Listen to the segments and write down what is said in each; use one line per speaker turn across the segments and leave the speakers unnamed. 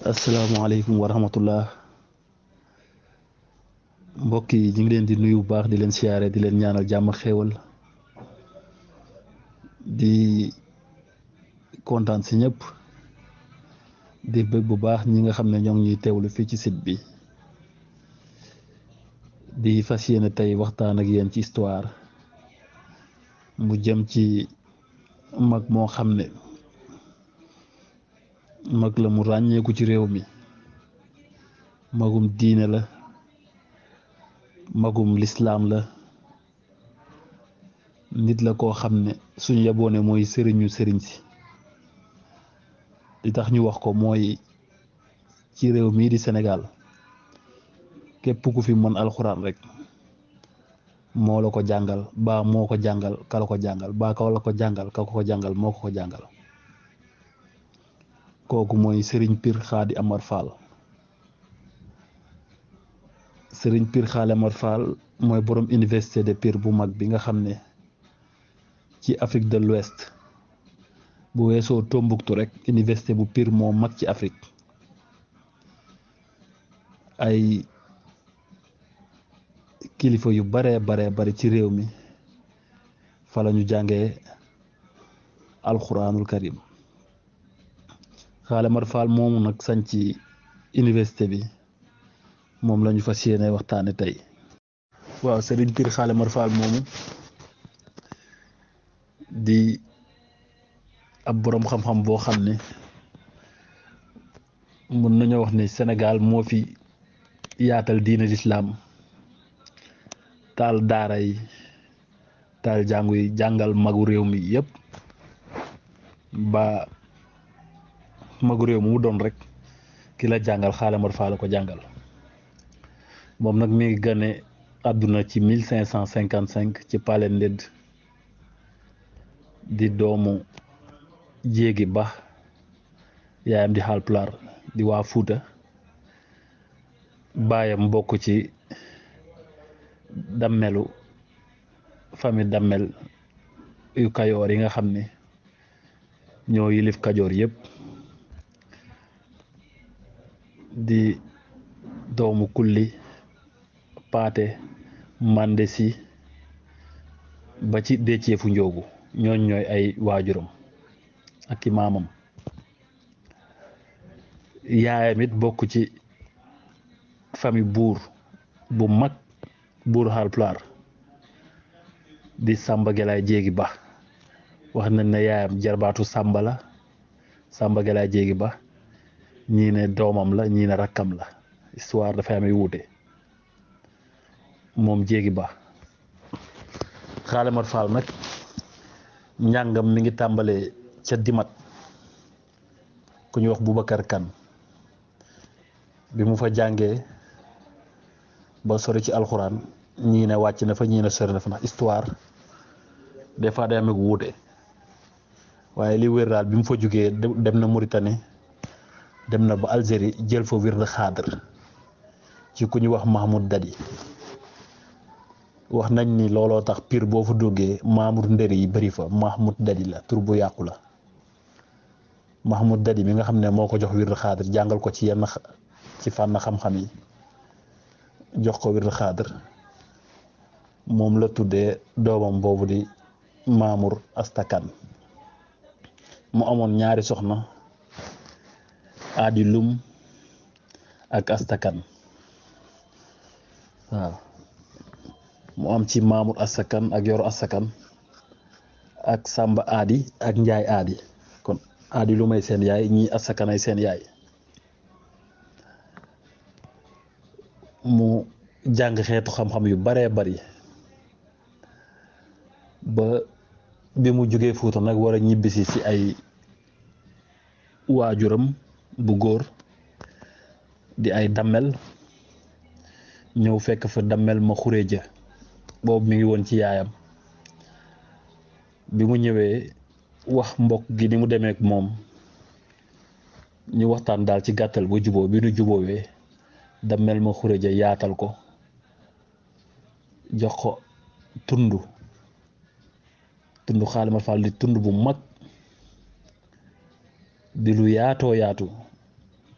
asalaamaaleykum wa rahmatullah mbokk yi ñu ngi leen di nuyu bu baax di leen siyaare di leen ñaanal jàmm xéewal di kontaan si ñëpp di bëgg bu baax ñi nga xam ne ñoo ngi ñuy teewlu fii ci site bi di fas yéene tey waxtaan ak yéen ci histoire mu jëm ci mag moo xam ne mag la mu ràññeeku ci réew mi magum diine la magum lislaam la nit la koo xam ne suñu yaboone mooy sëriñu sëriñ si li tax ñu wax ko mooy ci réew mii di Sénégal képp ku fi mën alxuraan rek moo la ko jàngal baa moo ko jàngal ka la ko jàngal baa ka la ko jàngal ka ko jàngal moo ko jàngal kooku mooy sëriñ Pir Khady Amar Fall. sëriñ Pir Khady Amar Fall mooy borom université de Pire bu mag bi nga xam ne ci Afrique de l'Ouest bu weesoo Tombouctou rek université bu Pire moo mag ci Afrique ay kilifa yu bare bari ci réew mi fa la ñu jàngee alxuraanul karim Khady Amar Fall moomu nag sañ ci université bi moom la ñu fas yéene waxtaane tey. waaw sëriñ Pir Khady Amar Fall moomu di ab boroom xam-xam boo xam ne mën nañoo wax ne Sénégal moo fi yaatal diine lislaam taal daara yi taal jàngu yi jàngal magu réew mi yépp ba magu réew mu doon rek ki la jàngal Khady Amar Fall la ko jàngal moom nag mi ngi gane àdduna ci 1555 ci Palen Nded di doomu jéegi ba yaayam di Haalpulaar di waa Fuuta baayam bokk ci dammelu famille dammel yu kayoor yi nga xam ne ñoo yilif kajoor yépp di doomu kulli paate mande si ba ci déceefu njoogu ñooñ ñooy ay waajuram ak i maamam yaayam it bokk ci famille buur bu mag buur Haalpulaar di Samba Gelaay Jéegi Ba wax nañ ne yaayam jarbaatu Samba la Samba Gelaay Jéegi Ba ñii ne doomam la ñii ne rakkam la histoire dafay amee wuute moom Jéegi Ba. Khady Amar Fall nag njàngam mi ngi tàmbalee ca Dimat ku ñuy wax Boubacar Kane bi mu fa jàngee ba sori ci alxuraan ñii ne wàcc na fa ñii ne sori na fa ndax histoire des fois day amee wuute waaye li wér daal bi mu fa jógee dem na Mauritanie dem na ba Algérie jël fa wird xaadar ci ku ñuy wax Mahmoud Dadi wax nañ ni looloo tax Pire boo fa duggee Mamour Ndëri yi bëri fa Mahmoud Dadi la tur bu yàqu la Mahmoud Dadi mi nga xam ne moo ko jox wird xaadar jàngal ko ci yenn ci fànn xam-xam yi jox ko wird xaadar moom la tuddee doomam boobu di Mamour Astakan mu amoon ñaari soxna Aadi Lum ak Astakan waaw mu am ci Mamour Astakan ak Yoro Astakan ak Samba Aadi ak Njaay Aadi kon Aadi Lumay seen yaay ñii Astakan ay seen yaay mu jàng xeetu xam-xam yu baree bari ba bi mu jógee Fuuta nag war a ñibbisi ci ay waajuram bu góor di ay dammel ñëw fekk fa dammel ma xuréeja boobu mi ngi woon ci yaayam bi mu ñëwee wax mbokk gi ni mu demee ak moom ñu waxtaan daal ci gàttal ba juboo bi nu juboowee dammel ma xuréeja yaatal ko jox ko tund Khady Amar Fall di tund bu mag di lu yaatoo yaatu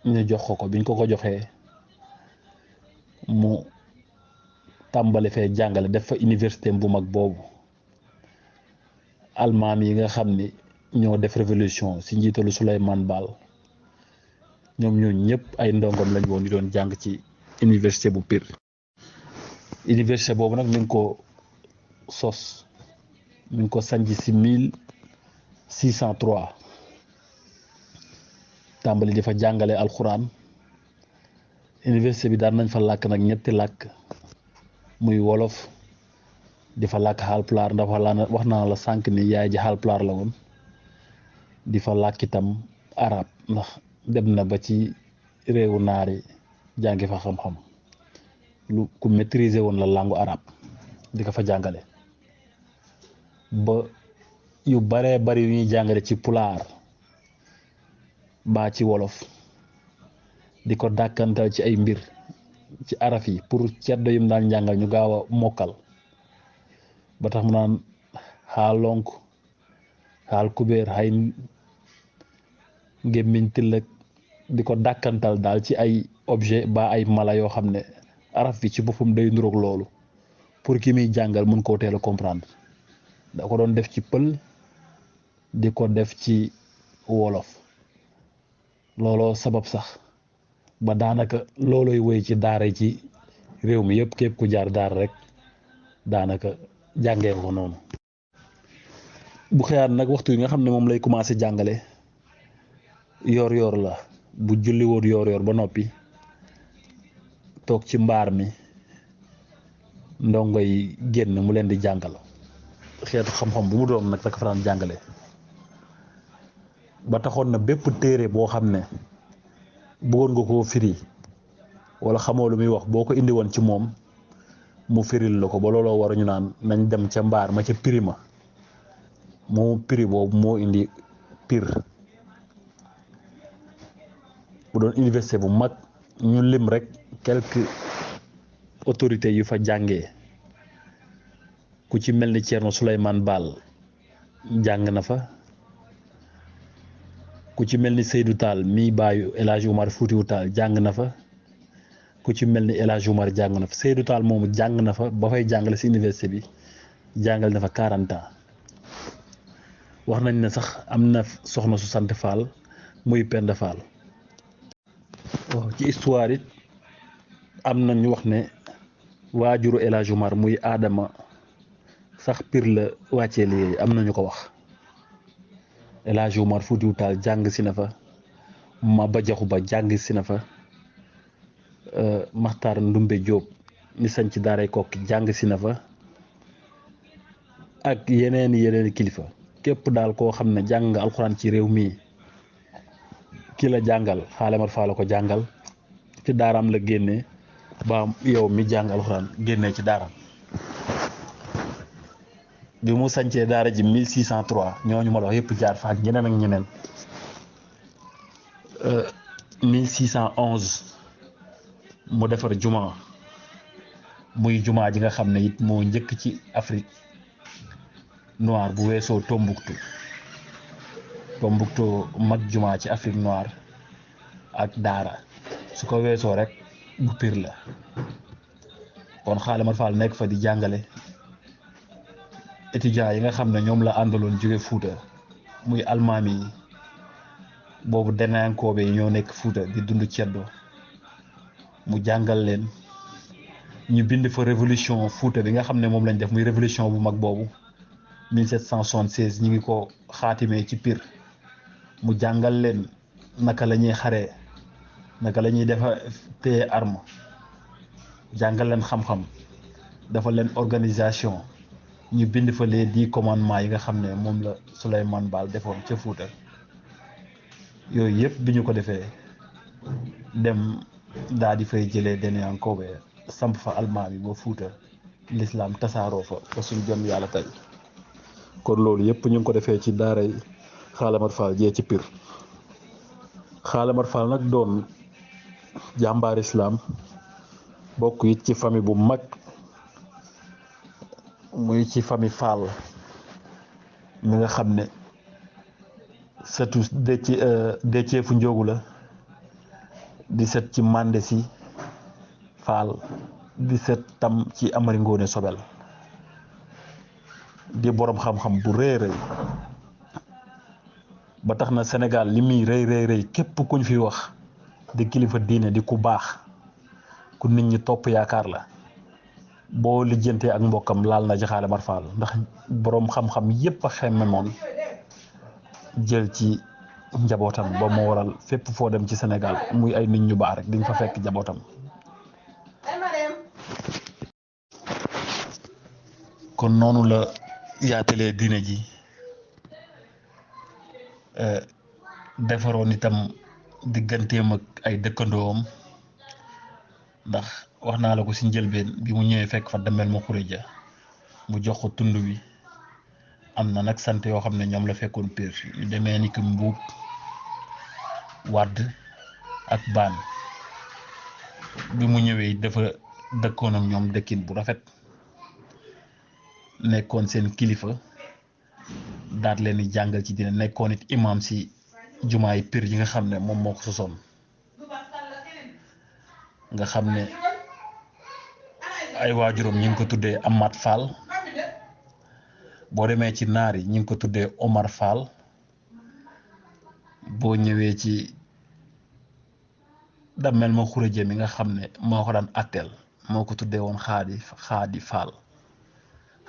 ñu jox ko biñ ko joxee mu tàmbali fee jàngale def fa université bu mag boobu almaam yi nga xam ni ñoo def révolution ci njiitalu Souleymane Baal ñoom ñooñu ñëpp ay ndongom lañ woon di doon jàng ci université bu Pire. université boobu nag mi ngi ko sos mi ngi ko sanc ci 1603 tàmbali di fa jàngale alxuraan. université bi daan nañ fa làkk nag ñetti làkk muy wolof di fa làkk Haalpulaar ndax wax naa la sànq ni yaay ji Haalpulaar la woon di fa làkk itam arab ndax dem na ba ci réewu naari jàngi fa xam-xam lu ku maîtriser woon la langue arabe di ko fa jàngale ba yu baree bari yu ñuy jàngale ci pulaar baa ci wolof di ko dàkkantal ci ay mbir ci araf yi pour ceddo yum daan jàngal ñu gaaw a mokkal ba tax mu naan xaal lonk xaal kubéer xay ngémmiñ tillëg di ko dàkkantal daal ci ay objet ba ay mala yoo xam ne araf bi ci boppam day nuroog loolu pour ki muy jàngal mun koo teel a comprendre da ko doon def ci pël di ko def ci wolof looloo sabab sax ba daanaka looloy woy ci daara ci réew mi yëpp képp ku jaar daara rek daanaka jàngee ko noonu bu xëyaat nag waxtu yi nga xam ne moom lay commencé jàngale yor la bu julli woon yor ba noppi toog ci mbaar mi ndongo yi génn mu leen di jàngal xeetu xam-xam bu mu doon nag dafa daan jàngale ba taxoon na bépp téere boo xam ne bëggoon nga koo firi wala xamoo lu muy wax boo ko indi woon ci moom mu firil la ko ba looloo war ñu naan nañ dem ca mbaar ma ca piri ma moo piri boobu moo indi Pire bu doon université bu mag ñu lim rek quelques autorités yu fa jàngee ku ci mel ni Thierno Souleymane Baal jàng na fa ku ci mel ni Seydou Tall mii baayu El Hadj Oumar Foutiou Tall jàng na fa ku ci mel ni El Hadj Oumar jàng na fa Seydou Tall moomu jàng na fa ba fay jàngale ci université bi jàngal na fa 40 ans wax nañ ne sax am na soxna su sant Fall muy Penda Fall waaw ci histoire it am na ñu wax ne waajuru El Hadj Oumar muy Adama sax Pire la wàccee liggéey am na ñu ko wax El Hadj Oumar Foutiou Tall jàng si na fa Maba Jaxu Ba jàng si na fa Maxtaar Ndumbe Jóob ni sañ ci daaray Kokki jàng si na fa ak yeneen kilifa képp daal koo xam ne jàng nga alxuraan ci réew mii ki la jàngal Xaale Mar Fall la ko jàngal ci daaraam la génnee ba yow mi jàng alxuraan génnee ci daaraam bi mu sañcee daara ji 1603 ñooñu ma la wax yëpp jaar fa ak ñeneen ak ñeneen 1611 mu defar juma muy juma ji nga xam ne it moo njëkk ci Afrique noire bu weesoo Tombouctou mag juma ci Afrique noire ak daara su ko weesoo rek bu Pire la kon Xaale Mar Fall nekk fa di jàngale étudiants yi nga xam ne ñoom la àndaloon jóge Fuuta muy almaami yi boobu denankoobe yi ñoo nekk Fuuta di dund ceddo mu jàngal leen ñu bind fa révolution Fuuta bi nga xam ne moom lañ def muy révolution bu mag boobu 1776 ñu ngi ko xaatimee ci Pire mu jàngal leen naka la ñuy xaree naka la ñuy defa téye arme jàngal leen xam-xam dafa leen organisation ñu bind fa les 10 commandements yi nga xam ne moom la Souleymane Baal defoon ca Fuuta yooyu yëpp bi ñu ko defee dem daal di fay jëlee Deneyankoobe samp fa almaami ba Fuuta l'islam tasaaroo fa ba suñ jëm yàlla tey kon loolu yëpp ñu ngi ko defee ci daaray Xaale Mar Fall jee ci Pire Xaale Mar Fall nag doon jàmbaar islam bokk it ci famille bu mag muy ci famille Fall mi nga xam ne surtout Déthié fu Njóogu la di sët ci Mandé Sy Fall di sët tam ci Amari Ngoone Sobel di borom xam-xam bu rëy rëy ba tax na Sénégal li muy rëy rëy rëy képp kuñ fi wax di kilifa diine di ku baax ku nit ñi topp yaakaar la boo lijjantee ak mbokkam laal na ci Xaale Mar Fall ndax boroom xam-xam yépp a xemme moom jël ci njabootam ba moo waral fépp foo dem ci Sénégal muy ay nit ñu baax rek diñ fa fekk njabootam. kon noonu la yaatalee diine ji defaroon itam digganteem ak ay dëkkandoom ndax wax naa la ko ci njëlbeen bi mu ñëwee fekk fa Damel ma Xureja mu jox ko tund wi am na nag sant yoo xam ne ñoom la fekkoon Pire yu demee ni ki Mbuub Wàdd ak Baan bi mu ñëwee dafa dëkkoon ak ñoom dëkkin bu rafet nekkoon seen kilifa daat leen di jàngal ci dina nekkoon it imam ci jumaay Pire yi nga xam ne moom moo ko sosoon nga xam ne ay waajuram ñi ngi ko tuddee Amat Fall boo demee ci naar yi ñi ngi ko tuddee Omar Fall boo ñëwee ci Damel ma Xureja mi nga xam ne moo ko daan atteel moo ko tuddee woon Xaadi Fall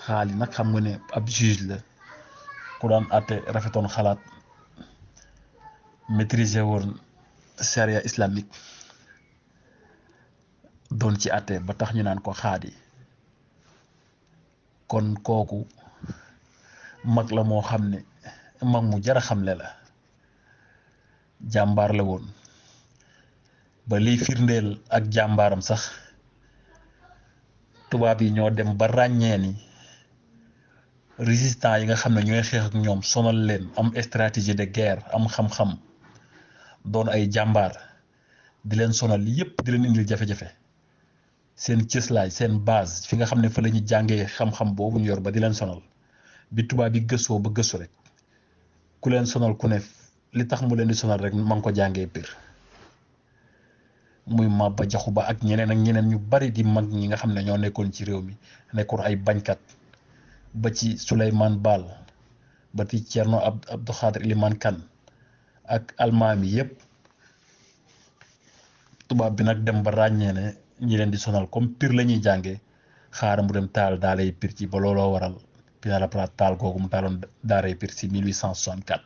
Xaali nag xam nga ne ab juge la ku daan atte rafetoon xalaat maîtriser woon charia islamique doon ci atte ba tax ñu naan ko Xaadi kon kooku mag la moo xam ne mag mu jara xamle la jàmbaar la woon ba liy firndeel ak jàmbaaram sax tubaab yi ñoo dem ba ràññee ni résistants yi nga xam ne ñooy xeex ak ñoom sonal leen am stratégie de guerre am xam-xam doon ay jàmbaar di leen sonal yépp di leen indil jafe-jafe seen cëslaay seen base fi nga xam ne fa la ñu jàngee xam-xam boobu ñu yor ba di leen sonal bi tubaab yi gëstoo ba gëstu rek ku leen sonal ku ne li tax mu leen di sonal rek ma ngi ko jàngee Pire muy Maba Jaxu Ba ak ñeneen ñu bari di mag ñi nga xam ne ñoo nekkoon ci réew mi nekkoon ay bañkat ba ci Souleymane Baal ba ci Thierno Abdou Khadir Iliman Kane ak almaami yépp tubaab bi nag dem ba ràññee ne ñi leen di sonal comme Pire la ñuy jàngee xaaral mu dem taal daaray Pire ci ba looloo waral Pinet-Laprade taal googu mu taaloon daaray Pire ci 1864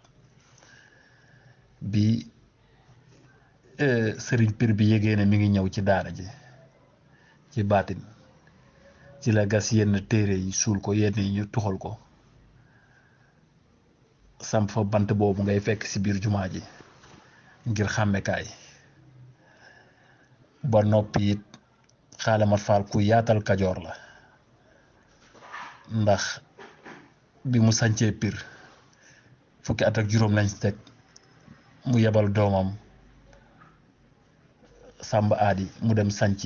bi sëriñ Pire bi yégee ne mi ngi ñëw ci daara ji ci baatin ci la gas yenn téere yi suul ko yenn yi ñu tuxal ko samp fa bant boobu ngay fekk ci biir jumaa ji ngir xàmmekaay ba noppi it Xaale Mat Fall ku yaatal Kajoor la ndax bi mu sancee Pire fukki at ak juróom lañ teg mu yebal doomam Samba Aadi mu dem sanc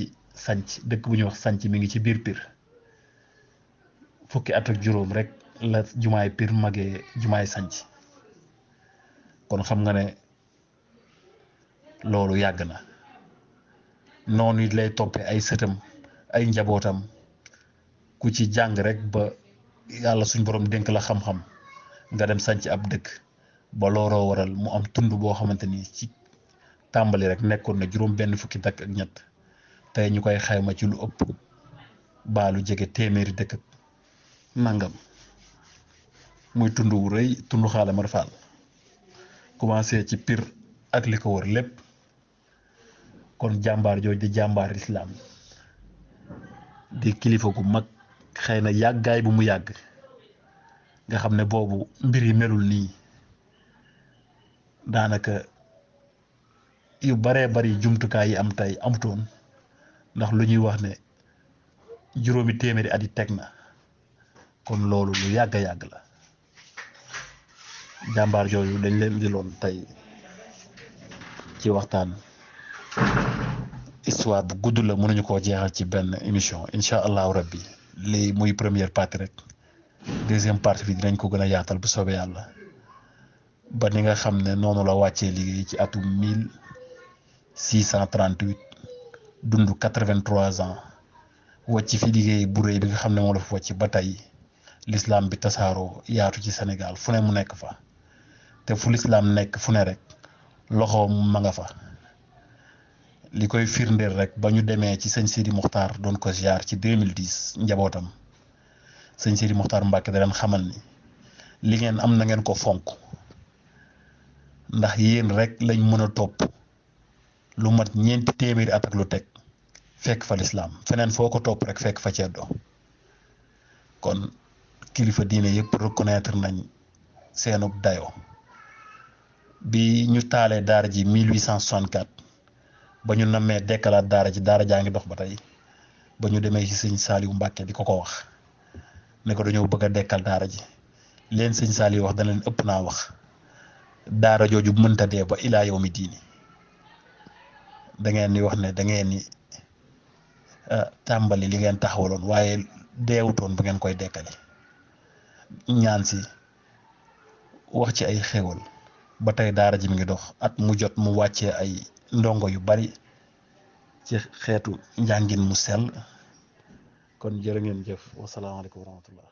dëkk bu ñuy wax sanc mi ngi ci biir Pire fukki at ak juróom rek la jumaay Pire magee jumaay sanc kon xam nga ne loolu yàgg na noonu it lay toppee ay sëtam ay njabootam ku ci jàng rek ba yàlla suñ borom dénk la xam-xam nga dem sanc ab dëkk ba looloo waral mu am tund boo xamante ni ci tàmbali rek nekkoon na juróom benn fukki dëkk ak ñett tey ñu koy xayma ci lu ëpp baalu jege téeméeri dëkk ak nangam muy tund wu rëy tund Xaale Mar Fall commencé ci Pire ak li ko wër lépp kon jàmbaar jooju di jàmbaar lislaam di kilifa gu mag xëy na yàggaay bu mu yàgg nga xam ne boobu mbir yi melul nii daanaka yu baree bari jumtukaay yi am tey amutoon ndax lu ñuy wax ne juróomi téeméeri at yi teg na kon loolu lu yàgg yàgg la jàmbaar jooju dañ leen di loon tey ci waxtaan histoire bu gudd la mënuñu koo jeexal ci benn émission incha allahu rabbi lii muy première partie rek deuxième partie bi dinañ ko gën a yaatal bu soobee yàlla ba ni nga xam ne noonu la wàccee liggéey ci atum 638 dund 83 ans wàcc fi liggéey bu rëy bi nga xam ne moo la fa wàcc ba tey l'islam bi tasaaroo yaatu ci Sénégal fu ne mu nekk fa te fu l'islam nekk fu ne rek loxoom ma nga fa li koy firndeel rek ba ñu demee ci sëñ Sidi Mokhtar doon ko ziar ci 2010 njabootam sëñ Sidi Mokhtar Mbacke da leen xamal ni li ngeen am na ngeen ko fonk ndax yéen rek lañ mën a topp lu mat ñeenti téeméeri at ak lu teg fekk fa lislaam feneen foo ko topp rek fekk fa ceddo kon kilifa diine yëpp reconnaître nañ seenug dayo bi ñu taalee daara ji 1864 ba ñu nammee dekkalaat daara jaa ngi dox ba tey ba ñu demee ci sëñ Saliou Mbacke di ko wax ne ko dañoo bëgg a dekkal daara ji leen sëñ Saliou wax dana leen ëpp naa wax daara jooju mënta dee ba ilaa yow mi diini da ngeen ni wax ne da ngeen ni tàmbali li ngeen taxawaloon waaye deewutoon bu ngeen koy dekkali ñaan si wax ci ay xéwal ba tey daara ji mi ngi dox at mu jot mu wàccee ay ndongo yu bari ci xeetu njàngin mu sell kon jërë ngeen jëf wasalaamaaleykum wa rahmatullah